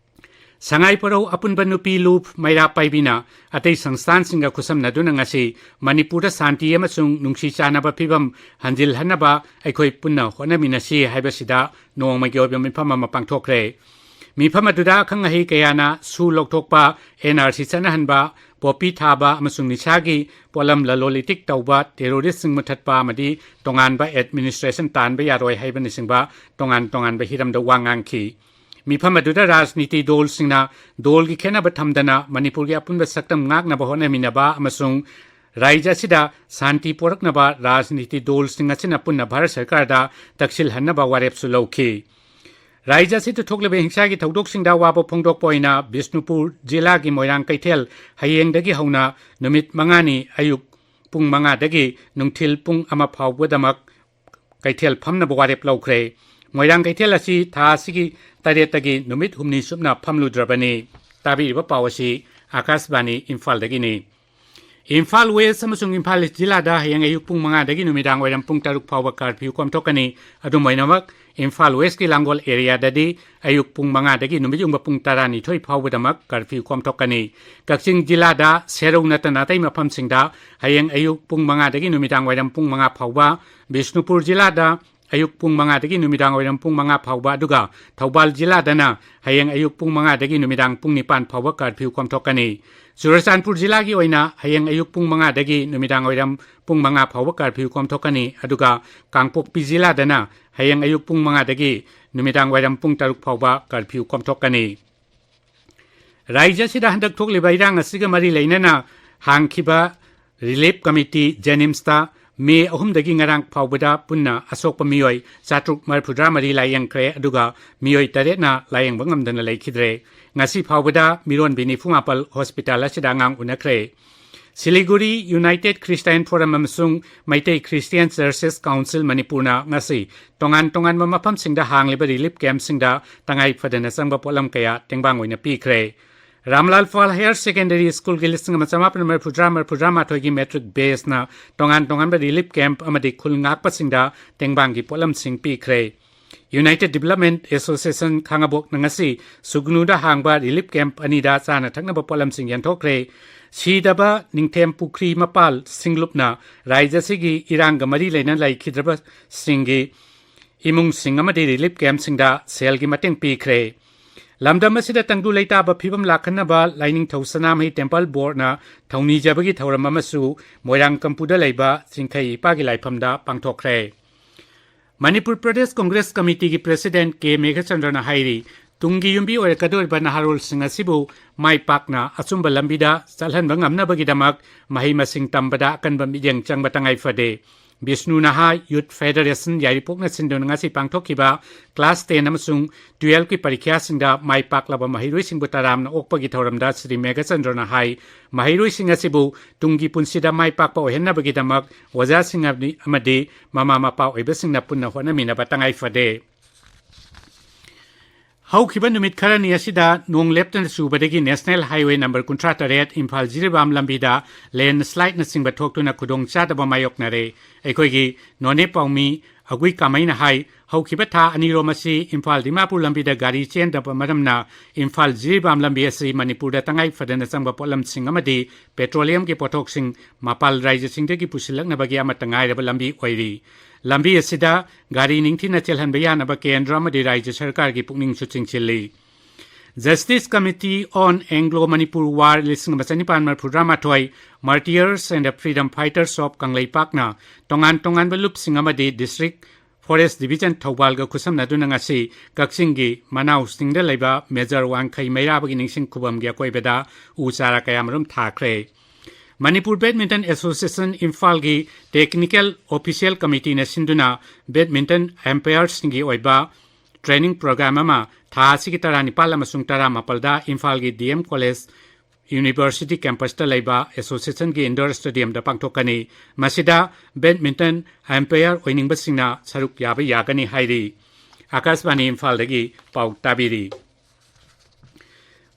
ꯁꯉꯥꯏ ꯄꯣꯔꯧ ꯑꯄꯨꯟꯕ ꯅꯨꯄꯤ ꯂꯨꯞ ꯃꯩꯔꯥ ꯄꯥꯏꯕꯤꯅ ꯑꯇꯩ ꯁꯪꯁꯊꯥꯟꯁꯤꯡꯒ ꯈꯨꯠꯁꯝꯅꯗꯨꯅ ꯉꯁꯤ ꯃꯅꯤꯄꯨꯔꯗ ꯁꯥꯟꯇꯤ ꯑꯃꯁꯨꯡ ꯅꯨꯡꯁꯤ ꯆꯥꯟꯅꯕ ꯐꯤꯕꯝ ꯍꯟꯖꯤꯜꯍꯟꯅꯕ ꯑꯩꯈꯣꯏ ꯄꯨꯟꯅ ꯍꯣꯠꯅꯃꯤꯟꯅꯁꯤ ꯍꯥꯏꯕꯁꯤꯗ ꯅꯣꯡꯃꯒꯤ ꯑꯣꯏꯕ ꯃꯤꯐꯝ ꯑꯃ ꯄꯥꯡꯊꯣꯛꯈ꯭ꯔꯦ꯫ ꯃꯤꯐꯝ ꯑꯗꯨꯗ ꯑꯈꯪ ꯑꯍꯩ ꯀꯌꯥꯅ ꯁꯨ ꯂꯧꯊꯣꯛꯄ, NRC ꯆꯠꯅꯍꯟꯕ, ꯄꯣꯄꯤ ꯊꯥꯕ ꯑꯃꯁꯨꯡ ꯅꯤꯁꯥꯒꯤ ꯄꯣꯠꯂꯝ ꯂꯂꯣꯟ ꯏꯇꯤꯛ ꯇꯧꯕ, terroristꯁꯤꯡ ꯃꯨꯊꯠꯄ ꯑꯃꯗꯤ ꯇꯣꯉꯥꯟꯕ administration ꯇꯥꯟꯕ ꯌꯥꯔꯣꯏ ꯍꯥꯏꯕꯅꯆꯤꯡꯕ ꯇꯣꯉꯥꯟ ꯇꯣꯉꯥꯟꯕ ꯍꯤꯔꯝꯗ ꯋꯥ ꯉꯥꯡꯈꯤ꯫ ꯃꯤꯐꯝ ꯑꯗꯨꯗ ꯔꯥꯖꯅꯤꯇꯤ ꯗꯣꯜꯁꯤꯡꯅ ꯗꯣꯜꯒꯤ ꯈꯦꯠꯅꯕ ꯊꯝꯗꯅ ꯃꯅꯤꯄꯨꯔꯒꯤ ꯑꯄꯨꯟꯕ ꯁꯛꯇꯝ ꯉꯥꯛꯅꯕ ꯍꯣꯠꯅꯃꯤꯟꯅꯕ ꯑꯃꯁꯨꯡ ꯔꯥꯖ꯭ꯌ ꯑꯁꯤꯗ ꯁꯥꯟꯇꯤ ꯄꯨꯔꯛꯅꯕ ꯔꯥꯖꯅꯤꯇꯤ ꯗꯣꯜꯁꯤꯡ ꯑꯁꯤꯅ ꯄꯨꯟꯅ ꯚꯥꯔꯠ ꯁꯔꯀꯥꯔꯗ ꯇꯛꯁꯤꯜꯍꯟꯅꯕ ꯋꯥꯔꯦꯞꯁꯨ ꯂꯧꯈꯤ꯫ ꯔꯥꯖ꯭ꯌ ꯑꯁꯤꯗ ꯊꯣꯛꯂꯤꯕ ꯍꯤꯡꯁꯥꯒꯤ ꯊꯧꯗꯣꯛꯁꯤꯡꯗ ꯑꯋꯥꯕ ꯐꯣꯡꯗꯣꯛꯄ ꯑꯣꯏꯅ ꯕꯤꯁꯅꯨꯄꯨꯔ ꯖꯤꯂꯥꯒꯤ ꯃꯣꯏꯔꯥꯡ ꯀꯩꯊꯦꯜ ꯍꯌꯦꯡꯗꯒꯤ ꯍꯧꯅ ꯅꯨꯃꯤꯠ ꯃꯉꯥꯅꯤ ꯑꯌꯨꯛ ꯄꯨꯡ ꯃꯉꯥꯗꯒꯤ ꯅꯨꯡꯊꯤꯜ ꯄꯨꯡ ꯑꯃ ꯐꯥꯎꯕꯗꯃꯛ ꯀꯩꯊꯦꯜ ꯐꯝꯅꯕ ꯋꯥꯔꯦꯞ ꯂꯧꯈ꯭ꯔꯦ꯫ ꯃꯣꯏꯔꯥꯡ ꯀꯩꯊꯦꯜ ꯑꯁꯤ ꯊꯥ ꯑꯁꯤꯒꯤ ꯇꯔꯦꯠꯇꯒꯤ ꯅꯨꯃꯤꯠ ꯍꯨꯝꯅꯤ ꯆꯨꯞꯅ ꯐꯝꯂꯨꯗ꯭ꯔꯕꯅꯤ꯫ ꯇꯥꯕꯤꯔꯤꯕ ꯄꯥꯎ ꯑꯁꯤ ꯑꯥꯀꯥꯁꯕꯥꯅꯤ ꯏꯝꯐꯥꯜꯗꯒꯤꯅꯤ꯫ ꯏꯝꯐꯥꯜ ꯋꯦꯁ ꯑꯃꯁꯨꯡ ꯏꯝꯐꯥꯜ ꯏꯁ ꯖꯤꯂꯥꯗ ꯍꯌꯦꯡ ꯑꯌꯨꯛ ꯄꯨꯡ ꯃꯉꯥꯗꯒꯤ ꯅꯨꯃꯤꯗꯥꯡ ꯋꯥꯏꯔꯝ ꯄꯨꯡ ꯇꯔꯨꯛ ꯐꯥꯎꯕ ꯀꯥꯔꯐ꯭ꯌꯨ ꯀꯣꯝꯊꯣꯛꯀꯅꯤ꯫ ꯑꯗꯨꯝ ꯑꯣꯏꯅꯃꯛ, ꯏꯝꯐꯥꯜ ꯋꯦꯁꯀꯤ ꯂꯥꯡꯒꯣꯜ ꯑꯦꯔꯤꯌꯥꯗꯗꯤ ꯑꯌꯨꯛ ꯄꯨꯡ ꯃꯉꯥꯗꯒꯤ ꯅꯨꯃꯤꯠ ꯌꯨꯡꯕ ꯄꯨꯡ ꯇꯔꯥꯅꯤꯊꯣꯏ ꯐꯥꯎꯕꯗꯃꯛ ꯀꯥꯔꯐ꯭ꯌꯨ ꯀꯣꯝꯊꯣꯛꯀꯅꯤ꯫ ꯀꯛꯆꯤꯡ ꯖꯤꯂꯥꯗ ꯁꯦꯔꯧ ꯅꯠꯇꯅ ꯑꯇꯩ ꯃꯐꯝꯁꯤꯡꯗ ꯍꯌꯦꯡ ꯑꯌꯨꯛ ꯄꯨꯡ ꯃꯉꯥꯗꯒꯤ ꯅꯨꯃꯤꯗꯥꯡ ꯋꯥꯏꯔꯝ ꯄꯨꯡ ꯃꯉꯥ ꯐꯥꯎꯕ, ꯕꯤꯁꯅꯨꯄꯨꯔ ꯖꯤꯂꯥꯗ ꯑꯌꯨꯛ ꯄꯨꯡ ꯃꯉꯥꯗꯒꯤ ꯅꯨꯃꯤꯗꯥꯡ ꯋꯥꯏꯔꯝ ꯄꯨꯡ ꯃꯉꯥ ꯐꯥꯎꯕ, ꯑꯗꯨꯒ ꯊꯧꯕꯥꯜ ꯖꯤꯂꯥꯗꯅ ꯍꯌꯦꯡ ꯑꯌꯨꯛ ꯄꯨꯡ ꯃꯉꯥꯗꯒꯤ ꯅꯨꯃꯤꯗꯥꯡ ꯄꯨꯡ ꯅꯤꯄꯥꯟ ꯐꯥꯎꯕ ꯀꯥꯔꯐ꯭ꯌꯨ ꯀꯣꯝꯊꯣꯛꯀꯅꯤ꯫ ꯆꯨꯔꯆꯥꯟꯄꯨꯔ ꯖꯤꯂꯥꯒꯤ ꯑꯣꯏꯅ ꯍꯌꯦꯡ ꯑꯌꯨꯛ ꯄꯨꯡ ꯃꯉꯥꯗꯒꯤ ꯅꯨꯃꯤꯗꯥꯡ ꯋꯥꯏꯔꯝ ꯄꯨꯡ ꯃꯉꯥ ꯐꯥꯎꯕ ꯀꯥꯔꯐ꯭ꯌꯨ ꯀꯣꯝꯊꯣꯛꯀꯅꯤ, ꯑꯗꯨꯒ ꯀꯥꯡꯄꯣꯛꯄꯤ ꯖꯤꯂꯥꯗꯅ ꯍꯌꯦꯡ ꯑꯌꯨꯛ ꯄꯨꯡ ꯃꯉꯥꯗꯒꯤ ꯅꯨꯃꯤꯗꯥꯡ ꯋꯥꯏꯔꯝ ꯄꯨꯡ ꯇꯔꯨꯛ ꯐꯥꯎꯕ ꯀꯥꯔꯐ꯭ꯌꯨ ꯀꯣꯝꯊꯣꯛꯀꯅꯤ꯫ ꯔꯥꯖ꯭ꯌ ꯑꯁꯤꯗ ꯍꯟꯗꯛ ꯊꯣꯛꯂꯤꯕ ꯏꯔꯥꯡ ꯑꯁꯤꯒ ꯃꯔꯤ ꯂꯩꯅꯅ ꯍꯥꯡꯈꯤꯕ ꯔꯤꯂꯤꯐ ꯀꯃꯤꯇꯤ ꯖꯦꯅꯤꯝꯁꯇ ꯃꯦ ꯑꯍꯨꯝꯗꯒꯤ ꯉꯔꯥꯡ ꯐꯥꯎꯕꯗ ꯄꯨꯟꯅ ꯑꯁꯣꯛꯄ ꯃꯤꯑꯣꯏ ꯆꯥꯇ꯭ꯔꯨꯛ ꯃꯔꯤꯐꯨꯇꯔꯥ ꯃꯔꯤ ꯂꯥꯌꯦꯡꯈ꯭ꯔꯦ, ꯑꯗꯨꯒ ꯃꯤꯑꯣꯏ ꯇꯔꯦꯠꯅ ꯂꯥꯌꯦꯡꯕ ꯉꯝꯗꯅ ꯂꯩꯈꯤꯗ꯭ꯔꯦ꯫ ꯉꯁꯤ ꯐꯥꯎꯕꯗ ꯃꯤꯔꯣꯟꯕꯤ ꯅꯤꯐꯨ ꯃꯥꯄꯜ ꯍꯣꯁꯄꯤꯇꯥꯜ ꯑꯁꯤꯗ ꯑꯉꯥꯡ ꯎꯅꯈ꯭ꯔꯦ꯫ ꯁꯤꯂꯤꯒꯨꯔꯤ United Christian Forum ꯑꯃꯁꯨꯡ ꯃꯩꯇꯩ Christian Churches Council ꯃꯅꯤꯄꯨꯔꯅ ꯉꯁꯤ ꯇꯣꯉꯥꯟ ꯇꯣꯉꯥꯟꯕ ꯃꯐꯝꯁꯤꯡꯗ ꯍꯥꯡꯂꯤꯕ relief campꯁꯤꯡꯗ ꯇꯉꯥꯏ ꯐꯗꯅ ꯆꯪꯕ ꯄꯣꯠꯂꯝ ꯀꯌꯥ ꯇꯦꯡꯕꯥꯡ ꯑꯣꯏꯅ ꯄꯤꯈ꯭ꯔꯦ꯫ ꯔꯥꯝꯂꯥꯜ ꯄꯥꯜ Higher Secondary Schoolꯒꯤ ꯂꯤꯁꯤꯡ ꯑꯃ ꯆꯃꯥꯄꯟ ꯃꯔꯤꯐꯨꯇꯔꯥ ꯃꯔꯤꯐꯨꯇꯔꯥ ꯃꯥꯊꯣꯏꯒꯤ matric batchꯅ ꯇꯣꯉꯥꯟ ꯇꯣꯉꯥꯟꯕ relief camp ꯑꯃꯗꯤ ꯈꯨꯜ ꯉꯥꯛꯄꯁꯤꯡꯗ ꯇꯦꯡꯕꯥꯡꯒꯤ ꯄꯣꯠꯂꯝꯁꯤꯡ ꯄꯤꯈ꯭ꯔꯦ꯫ United Development Association ꯈꯥꯉꯕꯣꯛꯅ ꯉꯁꯤ ꯁꯨꯒꯅꯨꯗ ꯍꯥꯡꯕ relief camp ꯑꯅꯤꯗ ꯆꯥꯅ ꯊꯛꯅꯕ ꯄꯣꯠꯂꯝꯁꯤꯡ ꯌꯦꯟꯊꯣꯛꯈ꯭ꯔꯦ꯫ ꯁꯤꯗꯕ ꯅꯤꯡꯊꯦꯝ ꯄꯨꯈ꯭ꯔꯤ ꯃꯄꯥꯜ ꯁꯤꯡꯂꯨꯞꯅ ꯔꯥꯏꯖ꯭ꯌ ꯑꯁꯤꯒꯤ ꯏꯔꯥꯡꯒ ꯃꯔꯤ ꯂꯩꯅꯅ ꯂꯩꯈꯤꯗ꯭ꯔꯕꯁꯤꯡꯒꯤ ꯏꯃꯨꯡꯁꯤꯡ ꯑꯃꯗꯤ relief campꯁꯤꯡꯗ ꯁꯦꯜꯒꯤ ꯃꯇꯦꯡ ꯄꯤꯈ꯭ꯔꯦ꯫ ꯂꯝꯗꯝ ꯑꯁꯤꯗ ꯇꯪꯗꯨ ꯂꯩꯇꯥꯕ ꯐꯤꯕꯝ ꯂꯥꯛꯍꯟꯅꯕ ꯂꯥꯏꯅꯤꯡꯊꯧ ꯁꯅꯥꯃꯍꯤ Temple Boardꯅ ꯊꯧꯅꯤꯖꯕꯒꯤ ꯊꯧꯔꯝ ꯑꯃꯁꯨ ꯃꯣꯏꯔꯥꯡ ꯀꯝꯄꯨꯗ ꯂꯩꯕ ꯆꯤꯡꯈꯩ ꯏꯄꯥꯒꯤ ꯂꯥꯏꯐꯝꯗ ꯄꯥꯡꯊꯣꯛꯈ꯭ꯔꯦ꯫ ꯃꯅꯤꯄꯨꯔ ꯄ꯭ꯔꯗꯦꯁ ꯀꯪꯒ꯭ꯔꯦꯁ ꯀꯃꯤꯇꯤꯒꯤ President ꯀꯦ ꯃꯦꯘꯆꯟꯗ꯭ꯔꯅ ꯍꯥꯏꯔꯤ, ꯇꯨꯡꯒꯤ ꯌꯨꯝꯕꯤ ꯑꯣꯏꯔꯛꯀꯗꯧꯔꯤꯕ ꯅꯍꯥꯔꯣꯜꯁꯤꯡ ꯑꯁꯤꯕꯨ ꯃꯥꯏ ꯄꯥꯛꯅ ꯑꯆꯨꯝꯕ ꯂꯝꯕꯤꯗ ꯆꯠꯍꯟꯕ ꯉꯝꯅꯕꯒꯤꯗꯃꯛ ꯃꯍꯩ ꯃꯁꯤꯡ ꯇꯝꯕꯗ ꯑꯀꯟꯕ ꯃꯤꯠꯌꯦꯡ ꯆꯪꯕ ꯇꯉꯥꯏ ꯐꯗꯦ꯫ ꯕꯤꯁꯅꯨ ꯅꯍꯥ Youth Federation ꯌꯥꯏꯔꯤꯄꯣꯛꯅ ꯁꯤꯟꯗꯨꯅ ꯉꯁꯤ ꯄꯥꯡꯊꯣꯛꯈꯤꯕ class ten ꯑꯃꯁꯨꯡ twelveꯀꯤ ꯄꯔꯤꯈ꯭ꯌꯥꯁꯤꯡꯗ ꯃꯥꯏ ꯄꯥꯛꯂꯕ ꯃꯍꯩꯔꯣꯏꯁꯤꯡꯕꯨ ꯇꯔꯥꯝꯅ ꯑꯣꯛꯄꯒꯤ ꯊꯧꯔꯝꯗ ꯁ꯭ꯔꯤ ꯃꯦꯘꯆꯟꯗ꯭ꯔꯅ ꯍꯥꯏ, ꯃꯍꯩꯔꯣꯏꯁꯤꯡ ꯑꯁꯤꯕꯨ ꯇꯨꯡꯒꯤ ꯄꯨꯟꯁꯤꯗ ꯃꯥꯏ ꯄꯥꯛꯄ ꯑꯣꯏꯍꯟꯅꯕꯒꯤꯗꯃꯛ ꯑꯣꯖꯥꯁꯤꯡ ꯑꯃꯗꯤ, ꯑꯃꯗꯤ ꯃꯃꯥ ꯃꯄꯥ ꯑꯣꯏꯕꯁꯤꯡꯅ ꯄꯨꯟꯅ ꯍꯣꯠꯅꯃꯤꯟꯅꯕ ꯇꯉꯥꯏ ꯐꯗꯦ꯫ ꯍꯧꯈꯤꯕ ꯅꯨꯃꯤꯠ ꯈꯔꯅꯤ ꯑꯁꯤꯗ ꯅꯣꯡ ꯂꯦꯞꯇꯅ ꯆꯨꯕꯗꯒꯤ National Highway number ꯀꯨꯟꯊ꯭ꯔꯥ ꯇꯔꯦꯠ ꯏꯝꯐꯥꯜ ꯖꯤꯔꯤꯕꯥꯝ ꯂꯝꯕꯤꯗ landslideꯅꯆꯤꯡꯕ ꯊꯣꯛꯇꯨꯅ ꯈꯨꯗꯣꯡꯆꯥꯗꯕ ꯃꯥꯌꯣꯛꯅꯔꯦ꯫ ꯑꯩꯈꯣꯏꯒꯤ ꯅꯣꯅꯦ ꯄꯥꯎꯃꯤ ꯑꯒꯨꯏ ꯀꯥꯃꯩꯅ ꯍꯥꯏ, ꯍꯧꯈꯤꯕ ꯊꯥ ꯑꯅꯤꯔꯣꯝ ꯑꯁꯤ ꯏꯝꯐꯥꯜ ꯗꯤꯃꯥꯄꯨꯔ ꯂꯝꯕꯤꯗ ꯒꯥꯔꯤ ꯆꯦꯟꯗꯕ ꯃꯔꯝꯅ ꯏꯝꯐꯥꯜ ꯖꯤꯔꯤꯕꯥꯝ ꯂꯝꯕꯤ ꯑꯁꯤ ꯃꯅꯤꯄꯨꯔꯗ ꯇꯉꯥꯏ ꯐꯗꯅ ꯆꯪꯕ ꯄꯣꯠꯂꯝꯁꯤꯡ ꯑꯃꯗꯤ petroleumꯒꯤ ꯄꯣꯠꯊꯣꯛꯁꯤꯡ ꯃꯄꯥꯜ ꯔꯥꯏꯖ꯭ꯌꯁꯤꯡꯗꯒꯤ ꯄꯨꯁꯤꯜꯂꯛꯅꯕꯒꯤ ꯑꯃꯠꯇ ꯉꯥꯏꯔꯕ ꯂꯝꯕꯤ ꯑꯣꯏꯔꯤ꯫ ꯂꯝꯕꯤ ꯑꯁꯤꯗ ꯒꯥꯔꯤ ꯅꯤꯡꯊꯤꯅ ꯆꯦꯜꯍꯟꯕ ꯌꯥꯅꯕ ꯀꯦꯟꯗ꯭ꯔ ꯑꯃꯗꯤ ꯔꯥꯏꯖ꯭ꯌ ꯁꯔꯀꯥꯔꯒꯤ ꯄꯨꯛꯅꯤꯡꯁꯨ ꯆꯤꯡꯁꯤꯜꯂꯤ꯫ Justice Committee on Anglo Manipur War ꯂꯤꯁꯤꯡ ꯑꯃ ꯆꯅꯤꯄꯥꯟ ꯃꯔꯤꯐꯨꯇꯔꯥ ꯃꯥꯊꯣꯏ, Martyrs and the Freedom Fighters of ꯀꯪꯂꯩꯄꯥꯛꯅ ꯇꯣꯉꯥꯟ ꯇꯣꯉꯥꯟꯕ ꯂꯨꯞꯁꯤꯡ ꯑꯃꯗꯤ District Forest Division ꯊꯧꯕꯥꯜꯒ ꯈꯨꯠꯁꯝꯅꯗꯨꯅ ꯉꯁꯤ ꯀꯛꯆꯤꯡꯒꯤ ꯃꯅꯥꯎ ꯆꯤꯡꯗ ꯂꯩꯕ Major ꯋꯥꯡꯈꯩ ꯃꯩꯔꯥꯕꯒꯤ ꯅꯤꯡꯁꯤꯡ ꯈꯨꯕꯝꯒꯤ ꯑꯀꯣꯏꯕꯗ ꯎ ꯆꯥꯔꯥ ꯀꯌꯥꯃꯔꯨꯝ ꯊꯥꯈ꯭ꯔꯦ꯫ ꯃꯅꯤꯄꯨꯔ Badminton Association ꯏꯝꯐꯥꯜꯒꯤ Technical Official Committeeꯅ ꯁꯤꯟꯗꯨꯅ badminton umpireꯁꯤꯡꯒꯤ ꯑꯣꯏꯕ training program ꯑꯃ ꯊꯥ ꯑꯁꯤꯒꯤ ꯇꯔꯥꯅꯤꯄꯥꯜ ꯑꯃꯁꯨꯡ ꯇꯔꯥꯃꯥꯄꯜꯗ ꯏꯝꯐꯥꯜꯒꯤ ꯗꯤ ꯑꯦꯝ ꯀꯣꯂꯦꯖ University campusꯇ ꯂꯩꯕ associationꯒꯤ indoor stadiumꯗ ꯄꯥꯡꯊꯣꯛꯀꯅꯤ꯫ ꯃꯁꯤꯗ badminton umpire ꯑꯣꯏꯅꯤꯡꯕꯁꯤꯡꯅ ꯁꯔꯨꯛ ꯌꯥꯕ ꯌꯥꯒꯅꯤ ꯍꯥꯏꯔꯤ꯫ ꯑꯀꯥꯁꯕꯥꯅꯤ ꯏꯝꯐꯥꯜꯗꯒꯤ ꯄꯥꯎ ꯇꯥꯕꯤꯔꯤ꯫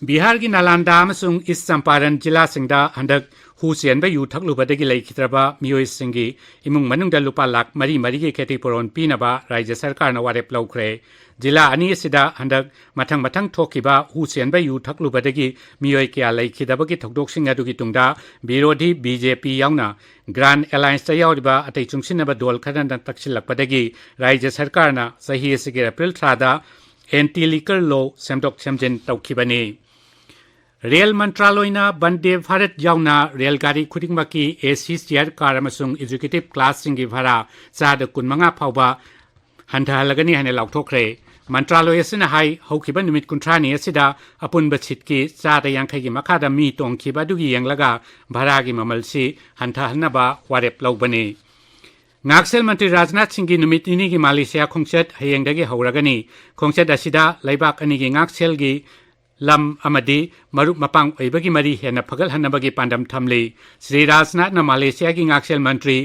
ꯕꯤꯍꯥꯔꯒꯤ ꯅꯥꯂꯥꯟꯗꯥ ꯑꯃꯁꯨꯡ ꯏꯁ ꯆꯝꯄꯥꯔꯟ ꯖꯤꯂꯥꯁꯤꯡꯗ ꯍꯟꯗꯛ ꯍꯨ ꯆꯦꯟꯕ ꯌꯨ ꯊꯛꯂꯨꯕꯗꯒꯤ ꯂꯩꯈꯤꯗ꯭ꯔꯕ ꯃꯤꯑꯣꯏꯁꯤꯡꯒꯤ ꯏꯃꯨꯡ ꯃꯅꯨꯡꯗ ꯂꯨꯄꯥ ꯂꯥꯈ ꯃꯔꯤ ꯃꯔꯤꯒꯤ ꯈꯦꯇꯤꯄꯨꯔꯣꯟ ꯄꯤꯅꯕ ꯔꯥꯖ꯭ꯌ ꯁꯔꯀꯥꯔꯅ ꯋꯥꯔꯦꯞ ꯂꯧꯈ꯭ꯔꯦ꯫ ꯖꯤꯂꯥ ꯑꯅꯤ ꯑꯁꯤꯗ ꯍꯟꯗꯛ ꯃꯊꯪ ꯃꯊꯪ ꯊꯣꯛꯈꯤꯕ ꯍꯨ ꯆꯦꯟꯕ ꯌꯨ ꯊꯛꯂꯨꯕꯗꯒꯤ ꯃꯤꯑꯣꯏ ꯀꯌꯥ ꯂꯩꯈꯤꯗꯕꯒꯤ ꯊꯧꯗꯣꯛꯁꯤꯡ ꯑꯗꯨꯒꯤ ꯇꯨꯡꯗ ꯕꯤꯔꯣꯙꯤ ꯕꯤ ꯖꯦ ꯄꯤ ꯌꯥꯎꯅ Grand Allianceꯇ ꯌꯥꯎꯔꯤꯕ ꯑꯇꯩ ꯆꯨꯡꯁꯤꯟꯅꯕ ꯗꯣꯜ ꯈꯔꯅ ꯇꯛꯁꯤꯜꯂꯛꯄꯗꯒꯤ ꯔꯥꯖ꯭ꯌ ꯁꯔꯀꯥꯔꯅ ꯆꯍꯤ ꯑꯁꯤꯒꯤ ꯑꯦꯄ꯭ꯔꯤꯜ ꯊꯥꯗ anti liquor law ꯁꯦꯝꯗꯣꯛ ꯁꯦꯝꯖꯤꯟ ꯇꯧꯈꯤꯕꯅꯤ꯫ ꯔꯦꯜ ꯃꯟꯇ꯭ꯔꯥꯂꯣꯏꯅ ꯕꯟꯗꯦ ꯚꯥꯔꯠ ꯌꯥꯎꯅ ꯔꯦꯜ ꯒꯥꯔꯤ ꯈꯨꯗꯤꯡꯃꯛꯀꯤ ꯑꯦ ꯁꯤ ꯆꯤꯌꯔ ꯀꯥꯔ ꯑꯃꯁꯨꯡ ꯑꯦꯛꯖꯤꯀ꯭ꯌꯨꯇꯤꯚ ꯀ꯭ꯂꯥꯁꯁꯤꯡꯒꯤ ꯚꯔꯥ ꯆꯥꯗ ꯀꯨꯟꯃꯉꯥ ꯐꯥꯎꯕ ꯍꯟꯊꯍꯜꯂꯒꯅꯤ ꯍꯥꯏꯅ ꯂꯥꯎꯊꯣꯛꯈ꯭ꯔꯦ꯫ ꯃꯟꯇ꯭ꯔꯥꯂꯣꯏ ꯑꯁꯤꯅ ꯍꯥꯏ, ꯍꯧꯈꯤꯕ ꯅꯨꯃꯤꯠ ꯀꯨꯟꯊ꯭ꯔꯥꯅꯤ ꯑꯁꯤꯗ ꯑꯄꯨꯟꯕ ꯁꯤꯠꯀꯤ ꯆꯥꯗ ꯌꯥꯡꯈꯩꯒꯤ ꯃꯈꯥꯗ ꯃꯤ ꯇꯣꯡꯈꯤꯕ ꯑꯗꯨꯒꯤ ꯌꯦꯡꯂꯒ ꯚꯔꯥꯒꯤ ꯃꯃꯜꯁꯤ ꯍꯟꯊꯍꯟꯅꯕ ꯋꯥꯔꯦꯞ ꯂꯧꯕꯅꯤ꯫ ꯉꯥꯛꯁꯦꯜ ꯃꯟꯇ꯭ꯔꯤ ꯔꯥꯖꯅꯥꯊ ꯁꯤꯡꯒꯤ ꯅꯨꯃꯤꯠ ꯅꯤꯅꯤꯒꯤ ꯃꯥꯂꯦꯁꯤꯌꯥ ꯈꯣꯡꯆꯠ ꯍꯌꯦꯡꯗꯒꯤ ꯍꯧꯔꯒꯅꯤ꯫ ꯈꯣꯡꯆꯠ ꯑꯁꯤꯗ ꯂꯩꯕꯥꯛ ꯑꯅꯤꯒꯤ ꯉꯥꯛꯁꯦꯜꯒꯤ ꯂꯝ ꯑꯃꯗꯤ ꯃꯔꯨꯞ ꯃꯄꯥꯡ ꯑꯣꯏꯕꯒꯤ ꯃꯔꯤ ꯍꯦꯟꯅ ꯐꯒꯠꯍꯟꯅꯕꯒꯤ ꯄꯥꯟꯗꯝ ꯊꯝꯂꯤ꯫ ꯁ꯭ꯔꯤ ꯔꯥꯖꯅꯥꯊꯅ ꯃꯥꯂꯦꯁꯤꯌꯥꯒꯤ ꯉꯥꯛꯁꯦꯜ ꯃꯟꯇ꯭ꯔꯤ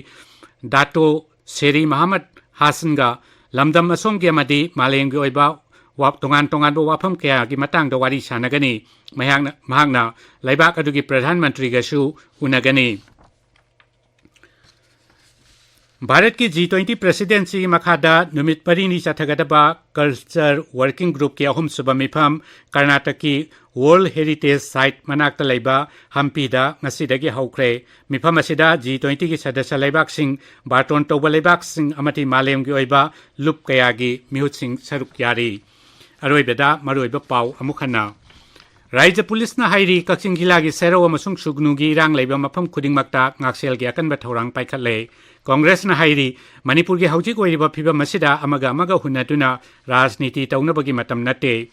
ꯗꯥꯇꯣ ꯁꯦꯔꯤ ꯃꯍꯃꯗ ꯍꯥꯁꯟꯒ ꯂꯝꯗꯝ ꯑꯁꯣꯝꯒꯤ ꯑꯃꯗꯤ ꯃꯥꯂꯦꯝꯒꯤ ꯑꯣꯏꯕ ꯋꯥ-, ꯇꯣꯉꯥꯟ ꯇꯣꯉꯥꯟꯕ ꯋꯥꯐꯝ ꯀꯌꯥꯒꯤ ꯃꯇꯥꯡꯗ ꯋꯥꯔꯤ ꯁꯥꯟꯅꯒꯅꯤ꯫ ꯃꯍꯥꯛꯅ, ꯃꯍꯥꯛꯅ ꯂꯩꯕꯥꯛ ꯑꯗꯨꯒꯤ ꯄ꯭ꯔꯙꯥꯟ ꯃꯟꯇ꯭ꯔꯤꯒꯁꯨ ꯎꯅꯒꯅꯤ꯫ ꯚꯥꯔꯠꯀꯤ G twenty presidency ꯃꯈꯥꯗ ꯅꯨꯃꯤꯠ ꯃꯔꯤꯅꯤ ꯆꯠꯊꯒꯗꯕ Culture Working Groupꯀꯤ ꯑꯍꯨꯝꯁꯨꯕ ꯃꯤꯐꯝ ꯀꯔꯅꯥꯇꯀꯀꯤ World Heritage Site ꯃꯅꯥꯛꯇ ꯂꯩꯕ ꯍꯝꯄꯤꯗ ꯉꯁꯤꯗꯒꯤ ꯍꯧꯈ꯭ꯔꯦ꯫ ꯃꯤꯐꯝ ꯑꯁꯤꯗ G twentyꯒꯤ ꯁꯗꯁ꯭ꯌ ꯂꯩꯕꯥꯛꯁꯤꯡ, ꯕꯥꯔꯇꯣꯟ ꯇꯧꯕ ꯂꯩꯕꯥꯛꯁꯤꯡ ꯑꯃꯗꯤ ꯃꯥꯂꯦꯝꯒꯤ ꯑꯣꯏꯕ ꯂꯨꯞ ꯀꯌꯥꯒꯤ ꯃꯤꯍꯨꯠꯁꯤꯡ ꯁꯔꯨꯛ ꯌꯥꯔꯤ꯫ ꯑꯔꯣꯏꯕꯗ ꯃꯔꯨꯑꯣꯏꯕ ꯄꯥꯎ ꯑꯃꯨꯛ ꯍꯟꯅ꯫ ꯔꯥꯖ꯭ꯌ ꯄꯨꯂꯤꯁꯅ ꯍꯥꯏꯔꯤ, ꯀꯛꯆꯤꯡ ꯖꯤꯂꯥꯒꯤ ꯁꯦꯔꯧ ꯑꯃꯁꯨꯡ ꯁꯨꯒꯅꯨꯒꯤ ꯏꯔꯥꯡ ꯂꯩꯕ ꯃꯐꯝ ꯈꯨꯗꯤꯡꯃꯛꯇ ꯉꯥꯛꯁꯦꯜꯒꯤ ꯑꯀꯟꯕ ꯊꯧꯔꯥꯡ ꯄꯥꯏꯈꯠꯂꯦ꯫ ꯀꯣꯡꯒ꯭ꯔꯦꯁꯅ ꯍꯥꯏꯔꯤ, ꯃꯅꯤꯄꯨꯔꯒꯤ ꯍꯧꯖꯤꯛ ꯑꯣꯏꯔꯤꯕ ꯐꯤꯕꯝ ꯑꯁꯤꯗ ꯑꯃꯒ ꯑꯃꯒ ꯍꯨꯟꯅꯗꯨꯅ ꯔꯥꯖꯅꯤꯇꯤ ꯇꯧꯅꯕꯒꯤ ꯃꯇꯝ ꯅꯠꯇꯦ꯫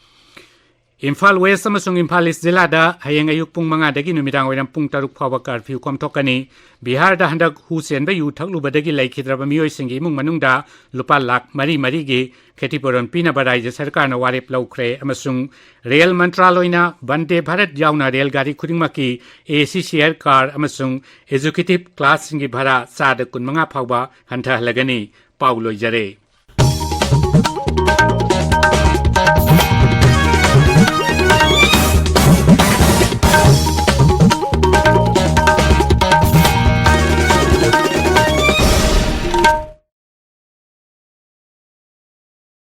ꯏꯝꯐꯥꯜ ꯋꯦꯁ ꯑꯃꯁꯨꯡ ꯏꯝꯐꯥꯜ ꯏꯁ ꯖꯤꯂꯥꯗ ꯍꯌꯦꯡ ꯑꯌꯨꯛ ꯄꯨꯡ ꯃꯉꯥꯗꯒꯤ ꯅꯨꯃꯤꯗꯥꯡ ꯋꯥꯏꯔꯝ ꯄꯨꯡ ꯇꯔꯨꯛ ꯐꯥꯎꯕ ꯀꯥꯔꯐ꯭ꯌꯨ ꯀꯣꯝꯊꯣꯛꯀꯅꯤ꯫ ꯕꯤꯍꯥꯔꯗ ꯍꯟꯗꯛ ꯍꯨ ꯆꯦꯟꯕ ꯌꯨ ꯊꯛꯂꯨꯕꯗꯒꯤ ꯂꯩꯈꯤꯗ꯭ꯔꯕ ꯃꯤꯑꯣꯏꯁꯤꯡꯒꯤ ꯏꯃꯨꯡ ꯃꯅꯨꯡꯗ ꯂꯨꯄꯥ ꯂꯥꯈ ꯃꯔꯤ ꯃꯔꯤꯒꯤ ꯈꯦꯇꯤꯄꯨꯔꯣꯟ ꯄꯤꯅꯕ ꯔꯥꯖ꯭ꯌ ꯁꯔꯀꯥꯔꯅ ꯋꯥꯔꯦꯞ ꯂꯧꯈ꯭ꯔꯦ ꯑꯃꯁꯨꯡ ꯔꯦꯜ ꯃꯟꯇ꯭ꯔꯥꯂꯣꯏꯅ ꯕꯟꯗꯦ ꯚꯥꯔꯠ ꯌꯥꯎꯅ ꯔꯦꯜ ꯒꯥꯔꯤ ꯈꯨꯗꯤꯡꯃꯛꯀꯤ ꯑꯦ ꯁꯤ ꯁꯤꯌꯔ ꯀꯥꯔ ꯑꯃꯁꯨꯡ ꯑꯦꯖꯨꯀꯦꯇꯤꯚ ꯀ꯭ꯂꯥꯁꯁꯤꯡꯒꯤ ꯚꯔꯥ ꯆꯥꯗ ꯀꯨꯟꯃꯉꯥ ꯐꯥꯎꯕ ꯍꯟꯊꯍꯜꯂꯒꯅꯤ꯫ ꯄꯥꯎ ꯂꯣꯏꯖꯔꯦ꯫